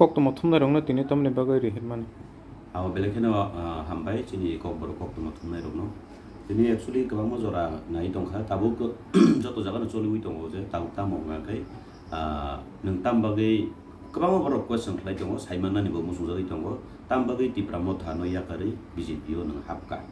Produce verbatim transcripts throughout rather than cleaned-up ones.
Koktwma thumnairokno tini tamni bagwi rihirmani? Abo belai kheno, ah, hambai chini kokborok koktwma thumnairokno. Tini actually kwbangma jora nai tongkha, tabuk joto jagano choliwi tongo je tabuk tamo wngkha khe, ah, nwng tam bagwi kwbangma borok question khlai tongo, saimannani bo muchungjagwi tongo, tam bagwi Tipra Motha no yakarwi B J P o nwng hapkha.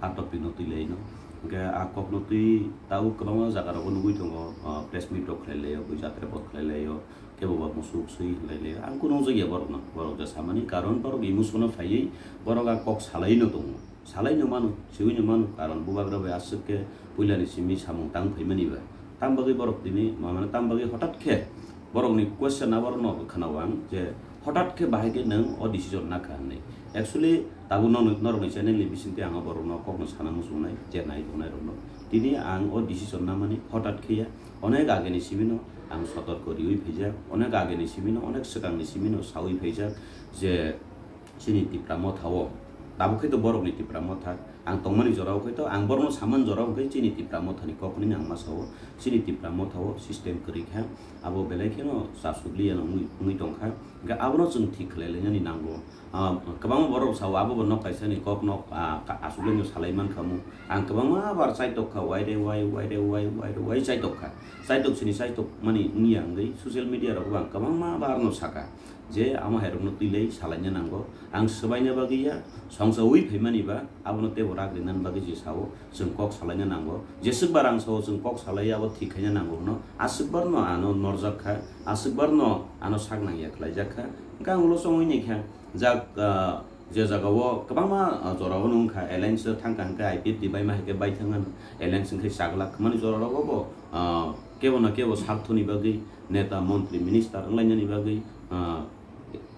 A topic no twi laino. Hwnkhe a kok no twi tabuk kwbangma jaga rogo nugwi tongo, ah, press meet rok khlai laio, bui jatra bo khlai laio. Kebo ba musuk swi hinlai le, ang kunu wngjakya borokno, borok ja samani, karon borok emotional phaiwi borok a kok salaino tongo, salaino mano, siwino mano, karon bubagra bai aswk khe puilani simi samung tang phaimani ba, tam bagwi borok tini, ma-, mane tam bagwi hotat khe borokni question aborokno khwnao ang je hotat khe bahai khe nwng o decision nakha hinwi. Actually, tabuk norokni channel ni bisingtwi ang o borokno kokno sana muchungnai, je nai tongnai rokno. Tini ang o decision namani hotat khe ya, onek ageni simino ang sotorko riwi phaijak, onek ageni simino, onek swkangni simino sawi phaijak je chini Tipra Motha o, tabuk khe to borokni Tipra Motha, ang tongmani jora o khe to, ang borokno samani jora o khe chini Tipra Mothani kok hwnwi ang ma sao, chini Tipra Motha o system kwrwi kha, abo belai kheno chasuk liya wngwi, wngwi tongkha, hwnkhe abono chwng thik khlai lainani nango. Ah, kwbangma borok sao, abo bo nok kaisani kok nok, ah, ka-, aswk le no salai mankha mu. Ang kwbangma bar chaitok kha, wai re wai, wai re wai, wai re wai chaitok kha. Chaitok sini chaitok mani wngya wngwi social media rogo ang kwbangma bar no saka je amo hai rokno twi lai salaina nango. Ang swbaina bagwi ya, songsa ui phaimani ba, abono teibo rak rinani bagwi je sao, chwng kok salaina nango. Jeswk bar ang sao chwng kok salai ya, abo thik khaina nango hwno. Aswk bar no ano norjak kha, aswk bar no ano sak nangya khlaijak kha. Hwnkhe ang ulo chongwi ni kha. Jak, ah, je jagao kwbangma, ah, jorao wngkha, alliance thangkha hwnkhe I P F T baima hai khe baithang ano, alliance wngkhe chaglak mani jorao bo, ah, kebo na kebo sarthoni bagwi neta, montri, minister wnglainani bagwi, ah,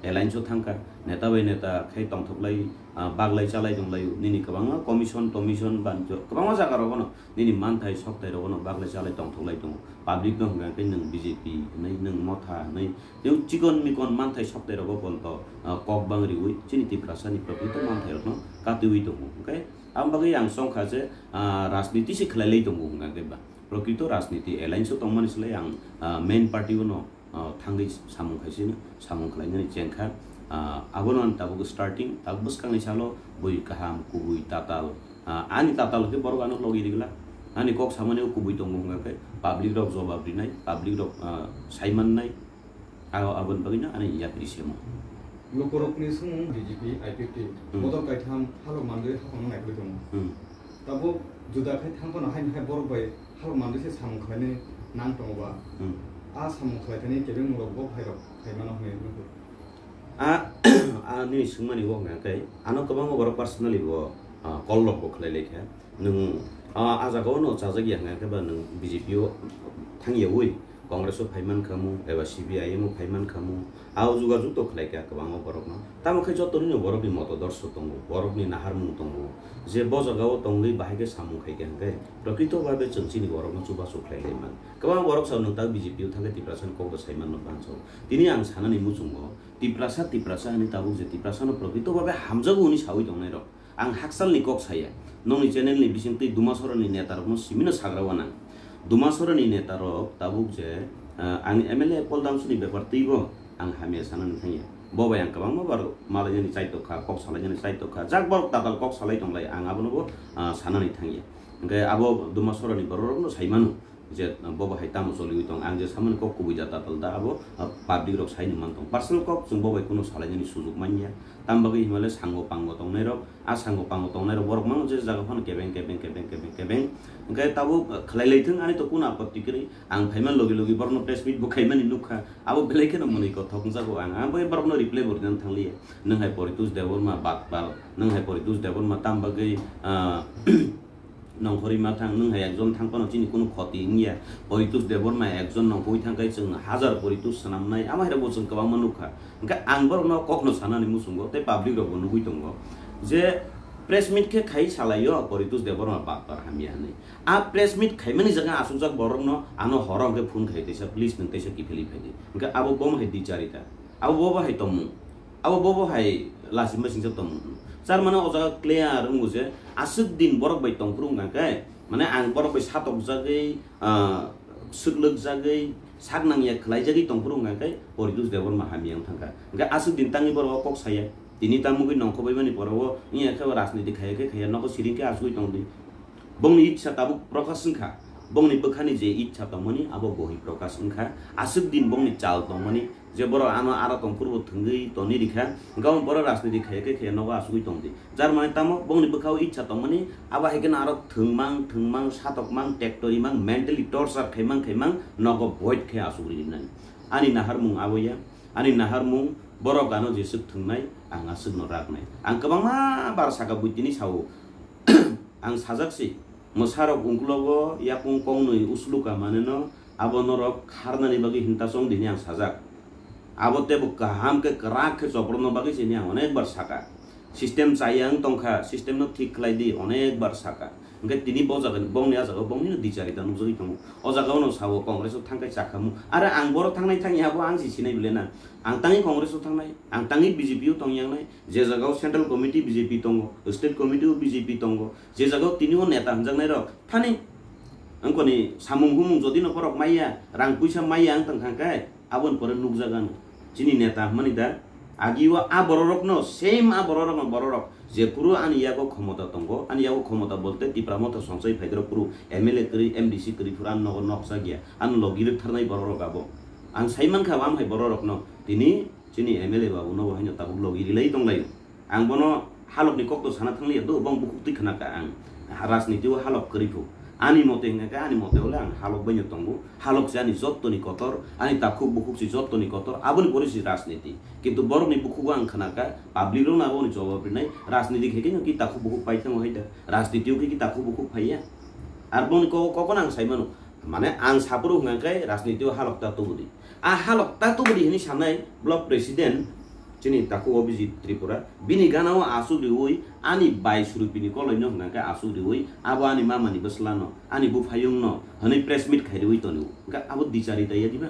alliance o thangkha, neta bai neta khai tongthoklai, ah, baglai chalai tonglaio, nini kwbangma commission, tommission, banjo, kwbangma jagarao no. Nini manthai soktai rogo no baglai chalai tongthok lai tongo. Public no hwnkha khe nwng B J P hwnwi, nwng Motha hwnwi, nwng chikon mikon manthai soktai rogo bolto, ah, kok bang riwi chini Tiprasa ni prokrito manthai rokno katiwi tongo. Hwnkhe ang bagwi ang chongkha je, ah, rajniti se khlai lai tongo hwnkha khe ba. Prokrito rajniti alliance o tongmani slai ang, ah, main party o no ah, thangwi samung khaisino, samung khlainani chengkha. Ah, abono ang tabuk starting, tabuk bwskangni salo bui kaham, kubui, tatal. Ah, ani tatal khe borok ano logi rigla. Ani kok samani o kubui tongo hwnga khe public rok jobab rinai, public rok, ah, saimannai. Abo, aboni bagwino ani yapri semo. Lukurokni sumung B J P, I P F T, Hmm. bodol kaitham halok manjui haphangno naikolwi tongo. Hmm. Tabuk juda khai thang phano haini hai borok bai halok manjui se samung khlainai nang tongo ba? Hmm. A samung khlai thani kebengmung rok bo phairok khai mano hwnwi nugo. A, ani swngmani bo hwnka khe, ano kwbangma borok personally bo, ah, call rok bo khlai lai kha. Nwng, ah, a jaga o no chajak ya hwnka khe ba nwng B J P o thang ya ui. Congress o phai man kha mu, eba C P I M o phai man kha mu, a o jugajug to khlai kha kwbangma borokno. Tamo khe joto nini borokni motodorsho tongo, borokni naharmung tongo, je bo jaga o tongwi bahai khe samung khai kha hwnkhe, prokrito bhabe chwng chini borokno chubachu khlai lai man. Kwbangma borok sao nwng tak B J P o thang khe Tiprasa ni kok bo sai man no bansa o. Tini ang sanani muchungo, Tiprasa, Tiprasa hinwi tabuk je Tiprasa no prokrito bhabe hamjago hwnwi sawi tongnai rok. Ang haksalni kok saya, nokni channel ni bisingtwi Dumasora ni neta rokno simino sagra wana. Dumasora ni neta rok tabuk je, ah, ang M L A Paul Damsoni bepar twibo ang hamya sanani thangya. Bo bai ang kwbangma bar malainani chaitok kha, kok salainani chaitok kha. Jak borok tatal kok salai tonglai, ang abono bo, ah, sanani thangya. Hwnkhe abo Dumasora ni borok rokno sai mano. Je, ah, bobo hai tamo choliwi tong, ang je samani kok kubui da tatal da abo, ah, public rok saini man tong. Personal kok chwng bobo hai kunu salainani sujuk manya. Tam bagwi hinmale sango pango tongnai rok, a sango pango tongnai rok borok mano je jaga phano kebeng, kebeng, kebeng, kebeng, kebeng. Hwnkhe tabuk, ah, khlai lai thung, ani to kunu apotti kwrwi. Ang phaima logi logi borokno press meet bo khaimani nukha. Abo belai kheno mwnwi kothok wngjago ang. Ang bai borokno reply bo rinani thangliya. Nwng hai Poritush Debbarma batpal, nwng hai Poritush Debbarma tam bagwi, ah, nongkhorwi ma thang, nwng hai ekjon thang phano chini kunu khoti wngya. Poritush Debbarma ekjon nongkhorwi thang khe chwng hajar Poritush swnamnai, ama hai rokbo chwng kwbangma nukha. Hwnkhe ang borokno kokno sanani muchungo tei public rokbo nugwi tongo je press meet khe khai salaio Poritush Debbarma batpar hamya hinwi. A press meet khaimani jaga achukjak borokno ano horo hwnkhe phone khai teisa, "Please nwng teisa kiphilwi phaidi." Hwnkhe abo bomo hai dicharita. Abo bobo hai tongmung. Abo bobo hai lachima singsa tongmung. Char mane o jaga clear wngo je aswk din borok bai tongphuru wngkha khe, mane ang borok bai satokjagwi, ah, swklwkjagwi, sak nangya khwlaijagwi tongphuru hwnkha khe Poritos Debbarma hamya wng thangkha. Hwnkhe aswk din tangwi borok o kok saya. Tini tamugwi nongkhobwi mani pora o wngya khe o rajniti khaya khe khaya nogo siring khe asugwi tongdi. Bongni ichha tabuk prokash wngkha. Bongni bwkhani je ichha tongmani abo bohi prokash wngkha. Aswk din bongni chal tongmani je borok ano aro tongphuru bo thwngwi toni rikha. Hwnkhe borok rajniti khaya khe khaya nogo asugwi tongdi. Jar mane tamo bongni bwkhao ichha tongmani, abo hai kheno aro thwngmang, thwngmang, satokmang, tektorimang, mentally torture khaimang, khaimang, nogo void khe asugwi rinani. Ani naharmung abo ya, ani naharmung borok ano jeswk thwngnai, ang aswkno raknai. Ang kwbangma bar saka buitini sao. Ang sajak si, mwsarok ungkulogo yakung kongnwi usluka maneno, abo norok kharnani bagwi hinta chong dini ang sajak. Abo teibo kaham khe kwrak khe choprwno bagwi se hwnwi ang onek bar saka. System chaya wng tongkha, system no thik khlai di, onek bar saka. Hwnkhe tini bo jaga, bongni a jaga, bongni no dichari da nukjagwi tongo. O jaga ono sao Congress o thangkhai chakhamu. Are ang boro thangnai thangya abo ang si sinai bile na. Ang tangwi Congress o thangnai, ang tangwi B J P o tongyangnai, je jaga o Central Committee B J P tongo, State Committee o B J P tongo, je jaga o tini o neta hwnjaknai rok, thani wngkoni samung humung jodi no borok maiya, rang puisa maiya wng tong kha khe, aboni pore nukjago ano. Chini neta hwnmani da, agi o a bororokno, same a bororokno bororok, je kuru ani yago khomota tongo, ani yago khomota bolte Tipra Motha songchai phaidrok kuru M L A kwrwi, M D C kwrwi phuru ano nogo nokjak ya, ano logi rwktharnai bororok abo. Ang sai mankha, am hai bororokno tini chini M L A babu no bo haino tabuk logi rilai tonglaio. Ang bono halokni kokto sana thangliya do, bong bukhuk twi khna kha ang. Ha-, rajniti o halok kwrwi phu. Ani mote hwnkha khe, ani mote ole ang halok baino tongo. Halok se ani jottoni kotor, ani takhuk bukhuk se jottoni kotor, aboni pore se rajniti. Kintu borokni bukhugo ang khna kha, public rokno aboni jobab rinai, rajniti khe khe no ki takhuk bukhuk pai thango hai da. Rajniti o khe ki takhuk bukhuk phaiya. Ar boni kok-, kokno ang sai mano. Mane ang saphuru hwnkha khe rajniti o halok ta tubudi. A halok ta tubudi hwnwi sanai block president chini takhuk Abhijit Tripura. Bini gana o aswk riwi ani bai Surupini koloino hwnkha khe aswk riwi abo ani mamani bwslano, ani buphayungno hwnwi press meet khai riwi tonio. Hwnkha abo dichari taiya diba?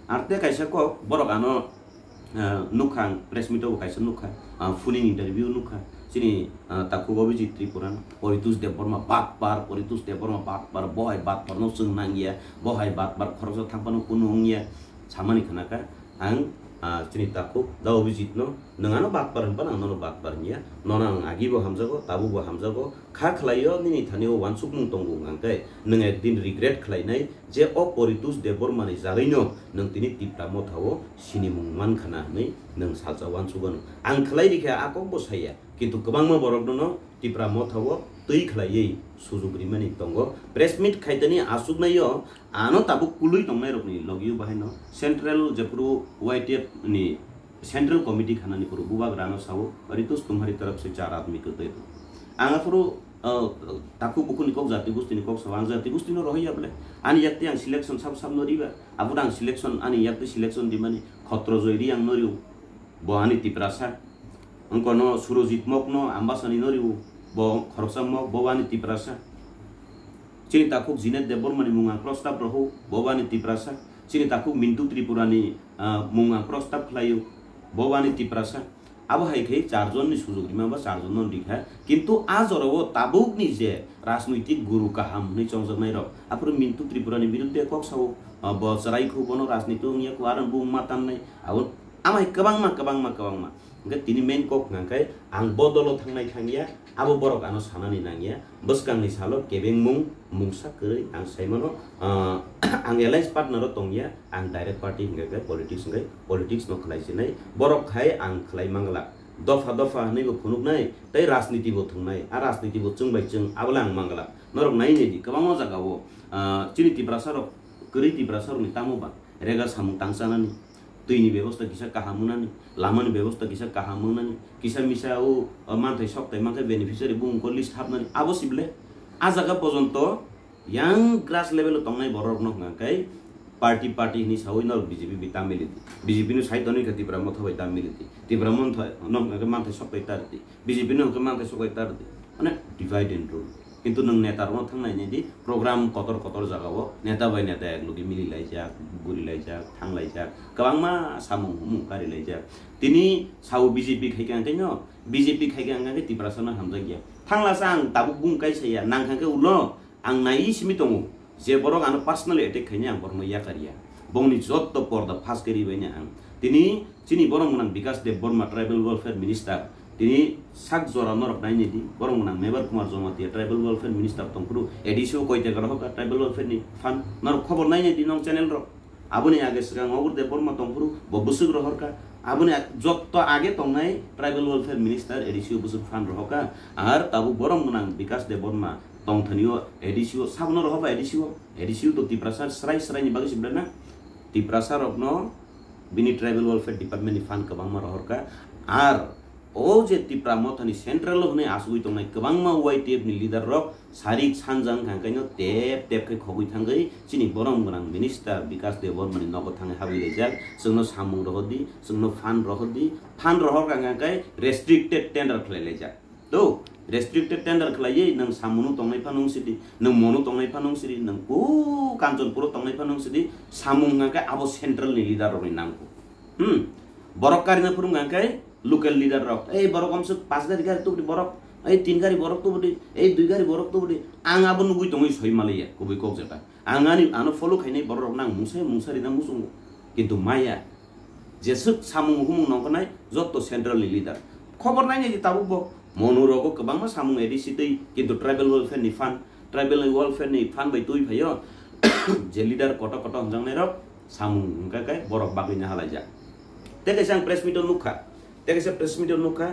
Ar tei kaisa kok borok ano Ah, nukha ang, press meet o bo kaisa nukha, ah, phone in interview nukha, chini, ah, takhuk Abhijit Tripura, Poritos Debbarma batpar, Poritos Debbarma batpar, bo hai batpar no chwng nangya, bo hai batpar khoroksa thangphano kunu wngya, samani khna kha ang, ah, chini takhuk da Abhijit no, nwng ano batpar hwnphano ang nono batpar hwnya, nono ang agi bo hamjago, tabuk bo hamjago, kha khlaio nini thani o uansukmung tongo hwnkha khe, nwng ekdin regret khlainai, je o Poritos Debbarmani jagwino nwng tini Tipra Motha o sinimung mankha na hwnwi nwng salsa uansukgano. Ang khlai rikha a kokbo saya, kintu kwbangma borokno no Tipra Motha o twi khlaiwi sujuk rimani tongo. Press meet khaitani aswknaio ano tabuk kwlwi tongnairokni logio bahaino Central jephuru Y T F ni Central Committee khanani phuru bubagrano sao, "Ritus tumhari taraf se char aadmi ko de do." Ang aphuru, uh, takhuk bukhukni kok jati gustini kok sao, ang jati gustino rohorya bole. Ani yakti ang selection sab sabno riba. Aphuru ang selection, ani yakti selection rimani Khotrojoy Reang no rio. Bo ani Tiprasa. Wngkono Surojit Mokno Ambasani no rio. Bo khoroksa Mok, bo ani Tiprasa. Chini takhuk Jinet Debbarmani mung ang prostab rohor, bo ani Tiprasa. Chini takhuk Mintu Tripurani, ah, mung ang prostab khlaio, bo ani Tiprasa. Abo hai khe charjonni sujuk rima ba charjonno rikha. Kintu a jorao tabukni je rajnoitik guru kaham hwnwi chongjaknairok, aphuru Mintu Tripurani biruddhe kok sao, ah, bo chwrai kho, bono rajniti wngya kho, aro bumung ma tannai. Abo amai kwbangma, kwbangma, kwbangma. Hwnkhe tini main kok hwnkha khe ang bo dolo thangnai thangya, abo borok ano sanani nangya. Bwskangni salo kebengmung mungsa kwrwi ang saimano, ah, ang alliance partner o tongya, ang direct party hwnkha khe politics hwnkhe politics no khlai sinai. Borok khai ang khlai manglak. Dopha dopha hwnwi bo phunuknai, tei rajniti bo thwngnai. A rajniti bo chwng bai chwng, abole ang manglak. Norok nai nai di, kwbangma jagao, ah, chini Tiprasa rok, kwrwi Tiprasa rokni tamo ba rega samung tang chanani. Twini bebosta kisa kaham wngnani, lamani bebosta kisa kaham wngnani, kisa misa o, o manthai sokthai mankhe beneficiary bumung ko list hapnani, abo sibole a jaga pojonto yang grass level o tongnai borok no hwnkha khe party party hinwi sawi norok B J P bai tamili di, B J P no sai tonwi kha Tipra Motha bai tamili di, Tipra Motha no hwnkha khe manthai sokthai tar di. B J P no hwnkhe manthai sokthai tar di. Mane divide and rule. Kintu nwng neta rokno thang nai nai di, program kotor kotor jaga o neta bai neta ek logi mili laijak, guri laijak, thang laijak, kwbangma samung humung kari laijak. Tini sao B J P khai khe ang khe no, B J P khai khe ang khe Tiprasa no hamjak ya. Thang lasa ang tabuk bung kai saya, nang kha khe ulo ang nai simi tongo. Je borok ano personally attack khainai ang borokno yakar ya. Bongni jotto porda phas khe ribaini ang. Tini chini borok gwnang Bikas Debbarma, Tribal Welfare Minister, tini sak jora norok nainai di, borok gwnang Mebar Kumar Jamatia, Tribal Welfare Minister tongphuru, A D C o koi taka rohorkha Tribal Welfare ni fund, norok khobor nainai di nong channel rok. Aboni age swkang Obur Debbarma tongphuru, bo bwswk rohorkha. Aboni ag-, jotto age tongnai Tribal Welfare Minister A D C o bwswk fund rohorkha. Ar tabuk borok gwnang Bikas Debbarma tongthani o A D C o, sabono rohorba A D C o. A D C o to Tiprasa srai srai ni bagwi se belai na. Tiprasa rokno bini Tribal Welfare Department ni fund kwbangma rohorkha. Ar o je Tipra Mothani central o hwnwi asugwi tongnai kwbangma Y T F ni leader rok sarik sanja wngkha, hwnkhe no tep tep khe khogwi thangwi chini borom gwnang minister Bikas Debbarma ni nogo thangwi habwi laijak. Chwngno samung rohordi, chwngno fund rohordi, fund rohorkha hwnkhe restricted tender khlai laijak. To, restricted tender khlaiwi nwng Samungno tongnai phano wng sidi, nwng Mono tongnai phano wng sidi, nwng ku Kanchanpuro tongnai phano wng sidi, Samung hwnkhe abo central ni leader rokni nangkuk. Hmm. Borok karina phuru hwnkhe local leader rok, "Ei borok omswk pash gari gari tubudi borok, ei tin gari borok tubudi, ei dui gari borok tubudi." Ang abo nugwi tongwi soi maliya, kubui kok jeta. Ang ani ano follow khainai borok rok nang mungsa mungsa rina muchungo. Kintu maya, jeswk samung humung nongkhornai jotto central ni leader. Khobor nainai di tabuk bo. Monu rogo kwbangma samung A D C twi, kintu tribal welfare ni fund, tribal welfare ni fund bai twi phaio. Je leader koto koto hwnjaknai rok samung hwnkha khe borok bagwi nahalaijak. Tei kaisa ang press meet o nukha. Tei kaisa press meet o nukha.